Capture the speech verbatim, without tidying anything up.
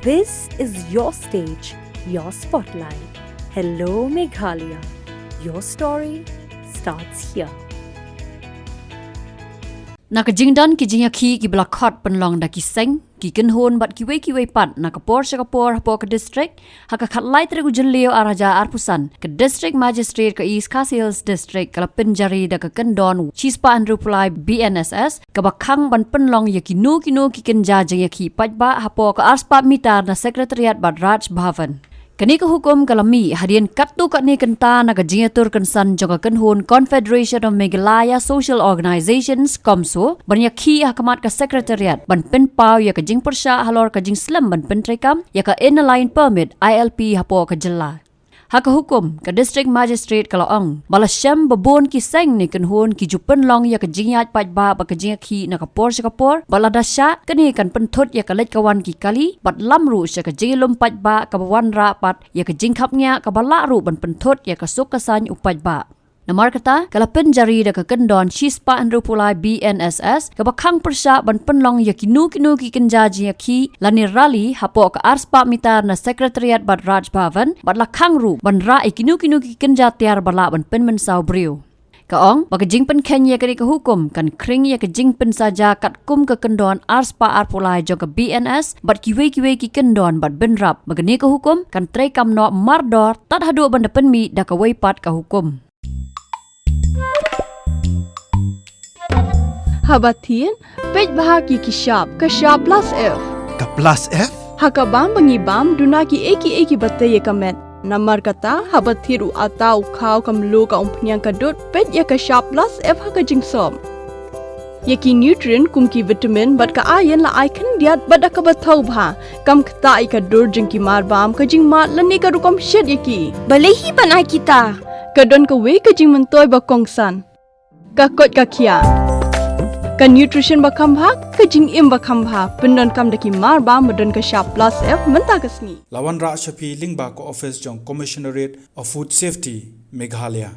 This is your stage, your spotlight. Hello, Meghalaya. Your story starts here. Na ka jingdon ki jingïakhih kiba la khot pynlong da ki seng, ki kynhun bad kiwei kiwei pat na ka por sha ka por hapoh ka district, ha ka khatlai tarik u Jylliew arhajar arphew san, ka District Magistrate ka East Khasi Hills District ka la pynjari da ka kyndon shispah hynriewphew lai B N S S, kaba khang ban pynlong ïa kino kino ki kynja jingïakhih paidbah hapoh ka arspah mitar na Secretariat bad Raj Bhavan. Kane ka hukum ka la mih hadien katto katne kynta na ka jingïatur kynsan jong ka kynhun Confederation of Meghalaya Social Organizations, COMSO, ban ïakhih ha khmat ka Secretariat ban pynpaw ïa ka jingpyrshah halor ka jingslem ban pyntreikam ïa ka Inner Line Permit, I L P, hapoh ka jylla. Ha ka hukum, ka District Magistrate ka la ong ba la shem ba bun ki seng ne kynhun ki ju pynlong ïa ka jingïaid paidbah bad ka jingïakhih na ka por sha ka por, bad lada shah, kane kan pynthut ïa ka leit ka wan ki kali, bad lam ruh sha ka jingïalum paidbah kaba wanrah pat ïa ka jingkhapngiah, kaba lah ruh ban pynthut ïa ka suk ka saiñ u paidbah. Namar kata, ka la pynjari da ka kyndon shispah hynriewphew lai B N S S, kaba khang pyrshah ban pynlong ïa kino kino ki kynja jingïakhih lane rally hapoh ka arspah mitar na Secretariat bad Raj Bhavan, bad la khang ruh ban rah ïa kino kino ki kynja tiar ba lah ban pynmynsaw briew. Ka ong ba ka jingpynkheiñ ïa kane ka hukum kan khring ïa ka jingpynsaja katkum ka kyndon arspah arphew lai jong ka B N S bad kiwei kiwei ki kyndon bad bynrap ba kane ka hukum kan treikam noh mardor tad haduh ban da pynmih da kawei pat ka hukum. Haba thied, peit bha ki ki shap, ka shap plus F. Ka plus F? Ha ka bam ba ngi bam, duna ki ei ki ei kiba tei ïa ka met. Namar kata, haba thied u atta, u khaw, ka mluh, ka umphniang, ka dud, peit ïa ka shap plus F ha ka jingsop. Ïa ki nutrient kum ki vitamin bad ka iron la ai khyndiat bad da kaba thaw bha. Kam ktah ïa ka dur jong ki marbam, ka jingmad lane ka rukom shet ïa ki. Balei hi ban ai kita? Ka don kawei ka jingmyntoi ba kongsan. Ka koit ka khiah. Ka nutrition ba kham bha, ka jingim ba kham bha. Pyndonkam da ki marbam ba don ka shap plus F mynta ka sngi. La wanrah sha phi lyngba ka office jong Commissionerate of Food Safety, Meghalaya.